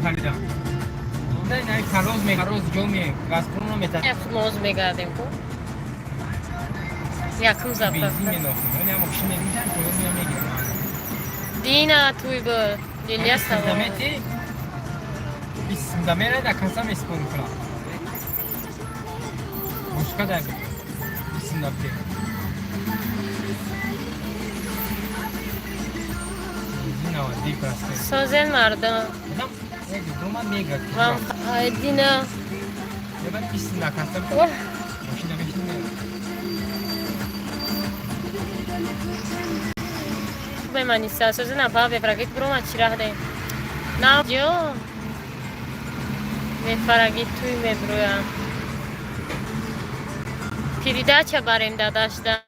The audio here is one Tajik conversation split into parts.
Парида. Не, не, хароз ме, хароз ҷо ме, Газпром намета. Як моз мегардем ку. Якум Бензин заправка. Менохим. Я мошин мегирам, то я мегирам. Дина туй бу. Дилия, салом. Мети. Бисмда мера да каса меспору куна. Бошка да. Бисмда бте. Бензин 92%. Созен, мардум. Адам, як дома мега. Вам ай, Дина. Еба бисмда каса. Ох. Мошина мешина. Меманиса созен, апа бефрагит брома чираҳ де. На ҷо. Мефарагит туй меброям. Передача барем дадашда.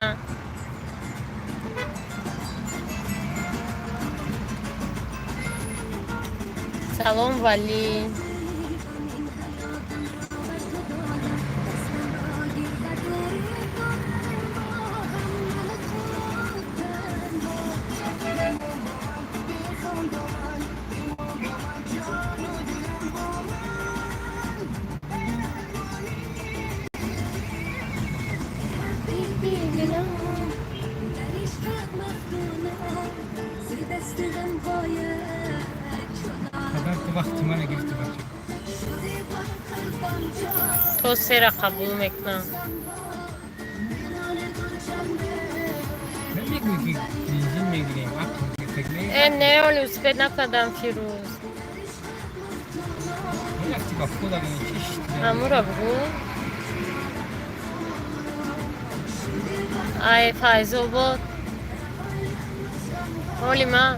Салом, Вали. Хабар ту вақти мана гирифти, бача. То сера қабул мекунам. Намегӯӣ ки бензин мегирем, ақл гирифтагӣ. Э, не, оли успеть накардам, Фирӯз. Мерафти ба худ агани чӣ шид? Ҳамура бугӯ. Ай, Файзобод. Ҳоли ман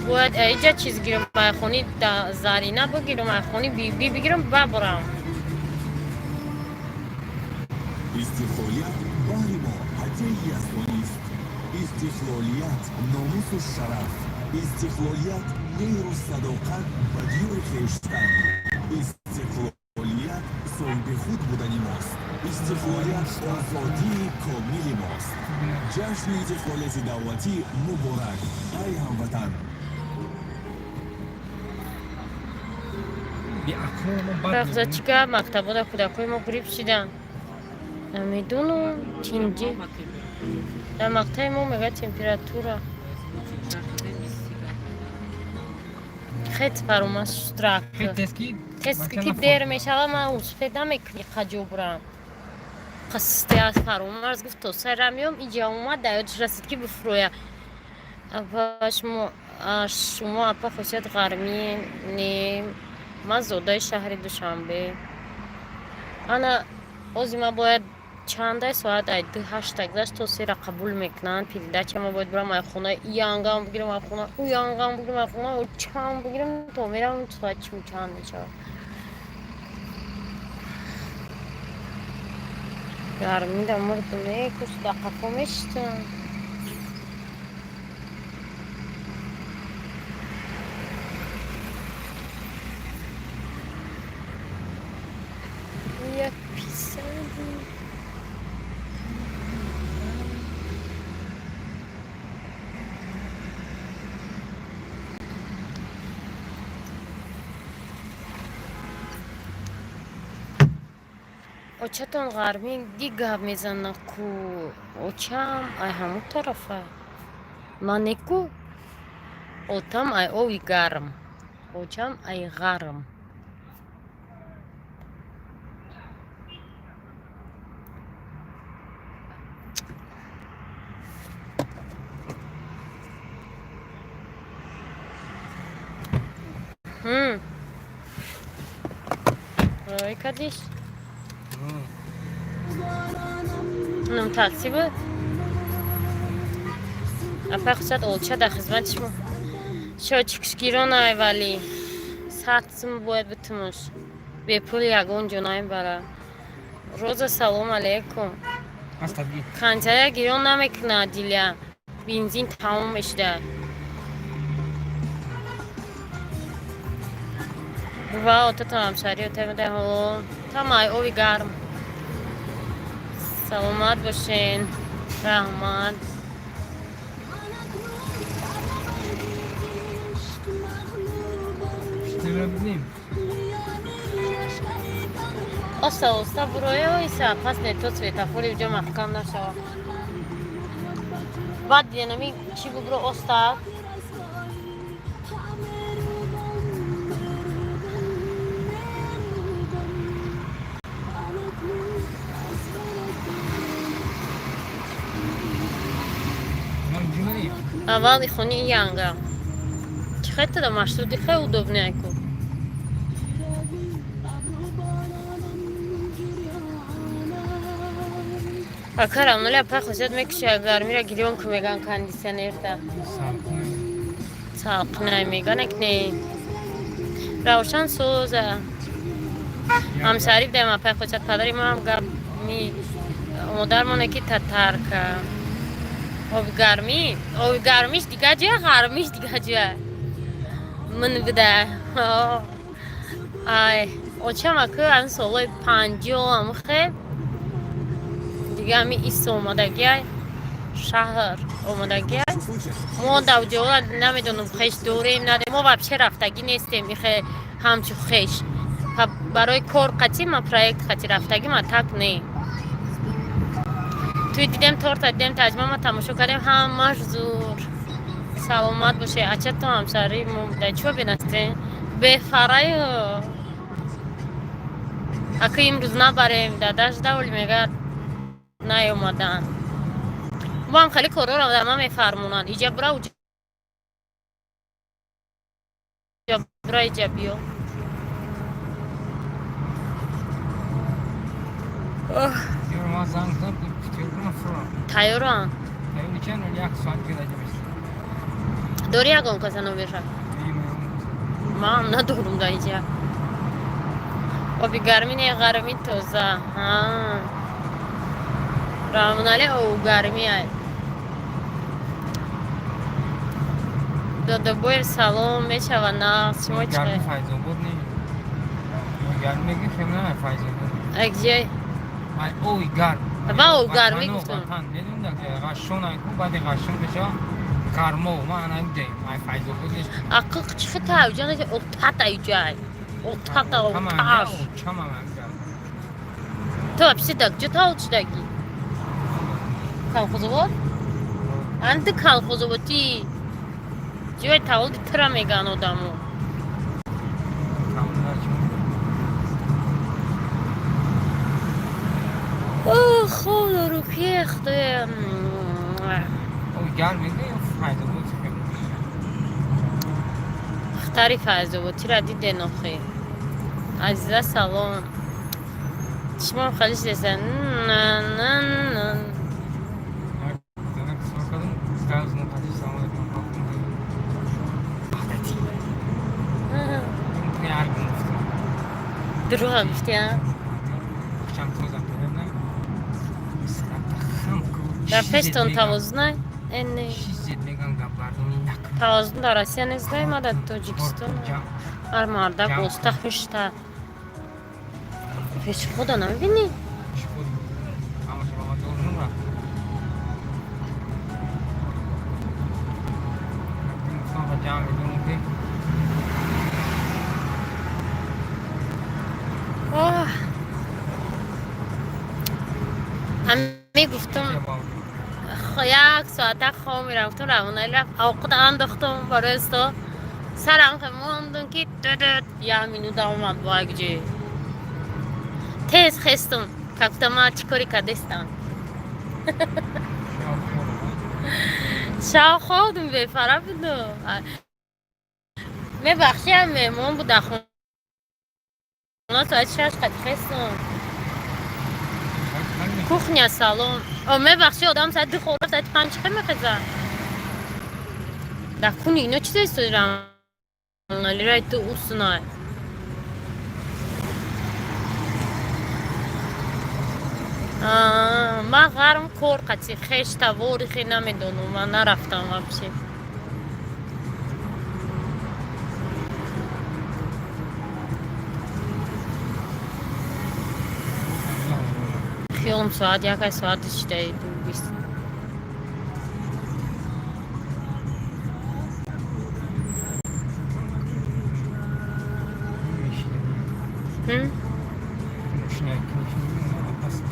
бояд аиҷа чиз гирам, ай хони Зарина бигирам, ай хони Биби бигирам, бабурам. Истиқлолият баҳри мо ҳадияи яздонист. Истиқлолият номусу шараф, истиқлолият меҳру садоқат ба диёри хештан, истиқлолият соҳиби худ будани мост, истиқлолият озодии комили мост. Ҷашни истиқлолияти давлатӣ муборак, ай ҳамватан! Беақло мо бад. Рафза, чӣ гап, мактабода кӯдакҳои мо грипп шидан? Намедонам, тинҷи. Дар мактаби мо мега температура. Хет фаромаз шуд. Хел тест ки. Тест ки дер мешава, ман успеть намекунӣ қаҷо бурам. Қасте аз Фаромарз гуфт, то сайра меом, иҷа омад, да ёдш расид ки бифурӯя. Апа, шумо апа Хосият ғармӣ? Не, ман зодаи шаҳри Душанбе. Ана ози ман бояд чандай соат, ай ду ҳашта гузашт, то сера қабул мекунанд передача. Ман бояд бурам ай хона янгам бигирам, ай хона ӯ янгам бигирам, ай хона ӯ чанд бигирам, то мерам соат чим чанд мешавад. Гармида мурдум, э, курси дар қафо мешитам. Як писари. Очатон ғармӣ ди гап мезана ку? Очам ай ҳамун тарафа. Ман неку, отам ай ови гарм, очам ай ғарм. Рой кардиш? Ном такси буд? Апай Хусрат, олча дар хизмати шумо. Шочикш гирон ай, вале 100 сум бояд битумуш. Бепул ягон ҷо намебара. Роза, салом алейкум. Астадги. Канҷая гирон намекунад, Диля. Бензин тамом мешуда. Ва отатон ҳамшаҳри отамеда ҳо. Тамай ови гарм. Саломат бошен. Раҳмат. Оста оста буроя иса пас не то светофори уҷа маҳкам нашава. Баъд янами чӣ бубро оста. Аввал ихони янга. Чӣ хетада маршрути хе удобный айку. Ака равноли апай хосият мекуши гармира гирён ку меган кондиционерда. Салқинай меган ак не. Равшан соза. Ҳамшариф даем апай хосият падари мо ҳам гап ми модармоне ки татарка. Оби гармӣ, оби гармиш дига ҷоя, гармиш дига ҷоя. Мин буда. Ай, очам аку ан солҳои 50 амхе дига ами ис омадагиай, шаҳр омадагиай. Мо давҷола намедонам хеш дорем надорем. Мо вообще рафтагӣ нестем ихе ҳамчу хеш. Барои кор қатӣ ма проект қатӣ рафтагӣ ма так не. Туи дидем торта дидем таҷма ма тамошо кардем ҳамаш зур. Саломат боше. Ача то ҳамшаҳрии мо буда. Чо бинасте? Бефараю. Ака имрӯз набарем дадаш давли мегӯяд наёмадан. Мо ҳам хеле корҳоро дар ман мефармонанд. Иҷа бура уҷа бура иҷа биё. Тайёрам. Дори ягон каса номерша? Ман надорум да иҷа. Оби гармӣ не гармӣ тоза. Равнале об гармӣ ай. Додобоев салом мешава нағз. Шумо чӣ? Файзобод не. Гармӣ мегӣ хел на Файзобод. Ай ҷой? Ай ои гарм. Ва об гармӣ гуфтам. Медонам ғашшон ай ку баъди ғашшон мешава гармо. Ман ана ҷаем. Ай Файзобод нест. Ақл чӣ хета уҷа не отат ай ҷай. Отата оташ. Чама ҷа. Ту вообще да куҷо таваллуд шудагӣ? Колхозобод? Ан ту колхозободӣ. Ҷои таваллуди тура мегӯянд одамо. Хоб дору ки худоя. Гарм мегӯ Файзобод. Хтари Файзобод тира диден охи. Азиза салом. Шумо хеле шудеса. Дурӯға гуфти, а? Дар пештон тавозун ай? Э, не. Тавозун дар Россия нест, ма дар Тоҷикистон. Ҳар мардак оста хушта. Пешихода намебинӣ? Ами гуфтум як соата хоб мерафтум равонаи рафт овқат андохтум барои сто сарам хе мондум ки дудуд як минута омад бо як ҷой тез хестум как будто ман чӣ коре кардестам. Шав хобдум бефара буду. Мебахшиам меҳмон буд дар хона соати 6 қати хестум. Кухня салом. О мебахши одам соати 2 хоб соати 5 чӣ мехезад? Дар куни ино чизе истодирам? Лирай ту усунай. Ман ғарм кор қати хеш тавори хе намедонам, ман нарафтам вообще. Хиёлам соат якай соати шидаи 2:20. М? Мошина опасно.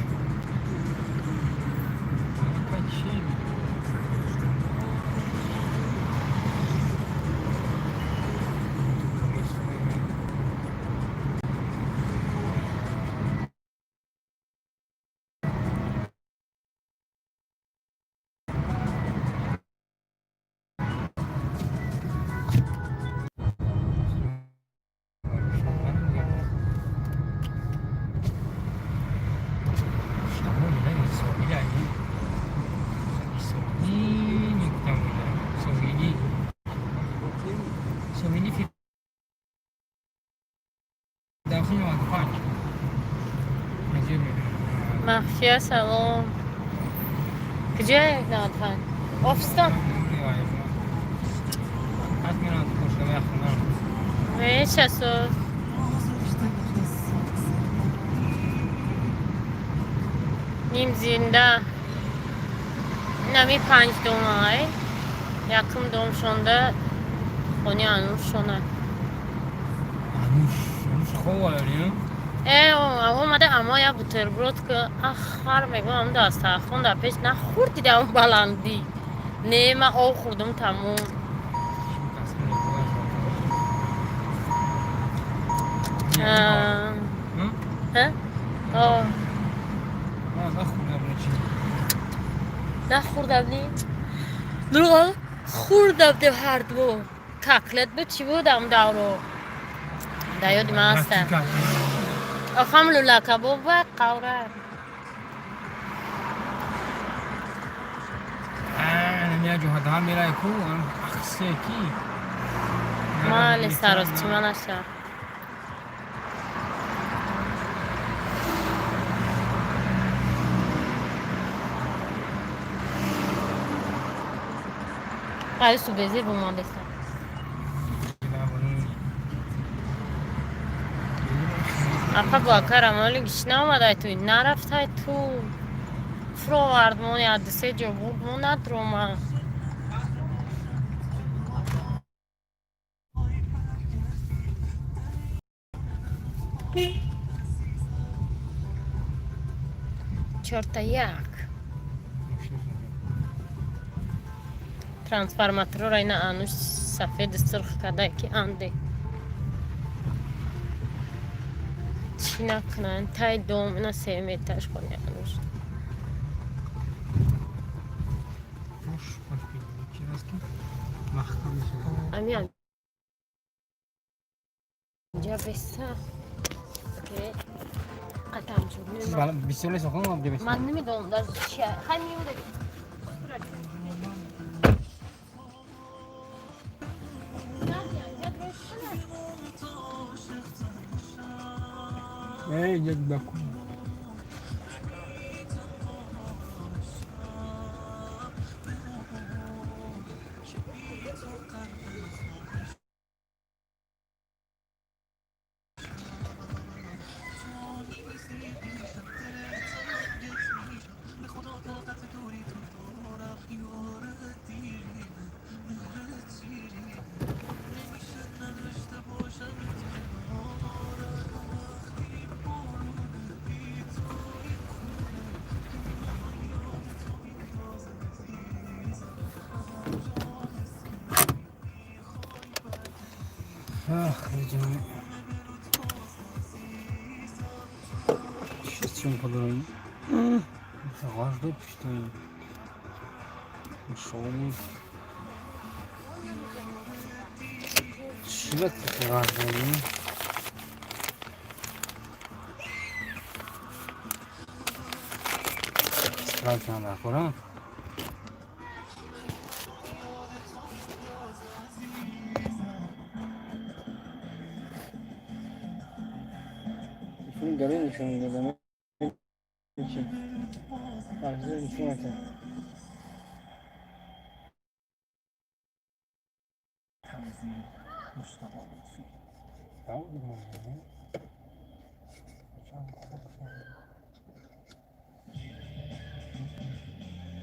Качели. Махфия, салом. Куҷое 95? Офистон? Мешасо. Ним зинда. Нами панҷ домай. Якум дом шонда хони Анушшона. Ануш, Ануш хова ёри? Э, омада, аммо я бутерброд ки ахар мегӯям, ам дастархон дар пеш нахӯрди, дар он баландӣ. Не, ман об хӯрдум, тамом. А? О. Нахӯрдам, ни? Дурӯғ, хӯрдам деп ҳарду. Котлет буд, чӣ буд ам давро? Дар ёди ман ҳаста. Охам лӯла кабоб ва қавра. Мали саростима наша. Ай, субези бумадеса. Апа, бо ака Рамоли гиш наомадай ту, нарафтай ту. Фуровард мон, як дусе ҷо бурд, мо надрома. Чорта як. Трансформаторро ина Ануш сафеди сурх карда, ки анде. Чӣ накунанд? Тай дом ина сеюм этаж хони Ануш. Ами инҷа беса. Қатам шуд. Ман намедонам даже чи. Хай меода. Эй, як баку. Ах, видимо. Сейчас подумаем. Заважда пішли. Шоу. Швидко заважда. Справді надо аккуратно. Нишон медодам. Чи? Арза нишон метад.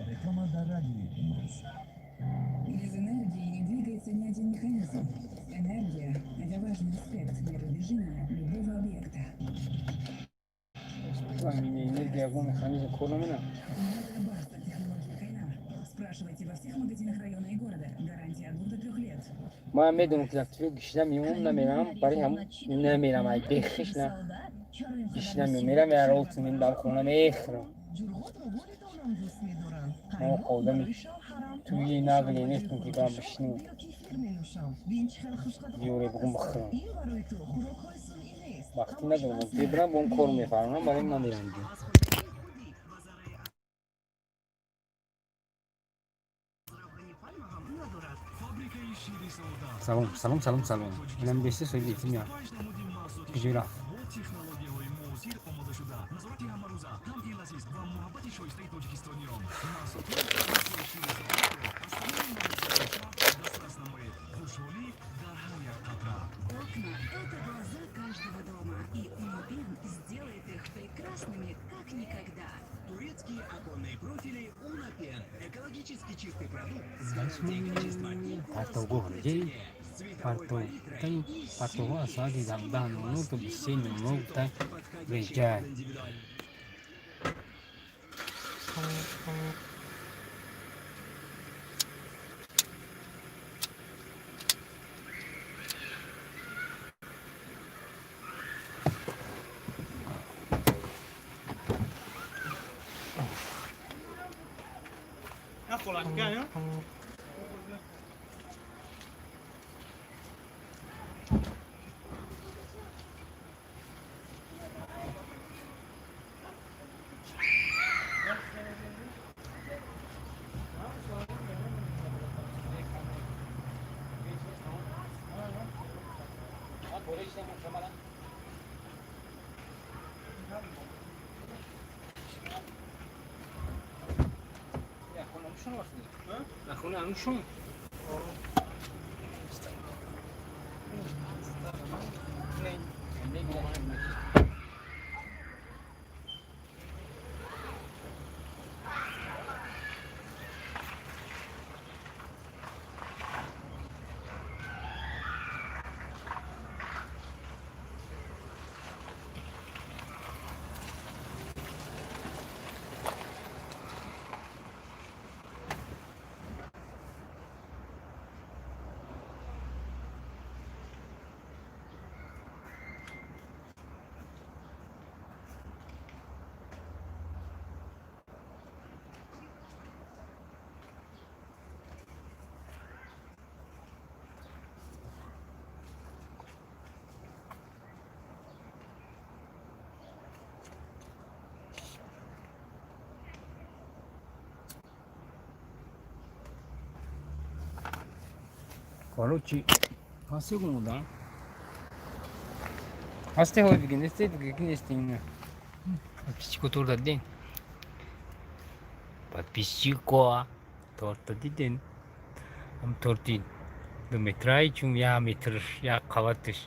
Реклама дар радиои имрӯз. Без энергии не двигается ни один механизм. Энергия – это важный аспект для движения любого объекта. Энергия ягон механизм кор намена. Новая Барста технология Кайнар. Спрашивайте во всех магазинах района и города. Гарантия от 2 до 3 лет. Ман медонам, ки дар гишна меом, намерам, барои ҳам намерам, ай бехиш на гишна меом, мерам яролтимин дар хона мехӯрам. Мо одами туи нагле нестем, ки бам бишинем биёре бугум бихӯрам. Вақти надорам, бебирам бо он кор мефармам, барои намерам. Салом, салом, салом, салом. Инам беште соҳиби тимя куҷо рафт? Технологияҳои муосир омода шуда, назорати ҳамарӯза, таъми лазиз ва муҳаббати шоистаи тоҷикистониён. Маҳсулотҳои шири содаро аз тамоми мағозаҳои шаҳр дастрас намоед. Хушҳолӣ дар ҳар як қатра. Окна – это глаза каждого дома. И Унопен сделает их прекрасными, как никогда. Турецкие оконные профили Унопен. Экологически чистый продукт с гарантией качества и Партовгоҳ по ҷей цене. С цветовой палитрой и партовҳо аз соати 17:00 то 23:00 та подходящий реҷай. под индивидуальный Нахуна. Короче, ҳасте ҳасте ҳой биги несте биги несте ина. Подписчико торта диден? Подписчико торта диден? Ам торти 2 метраи, чун 1 метр, як қабаташ.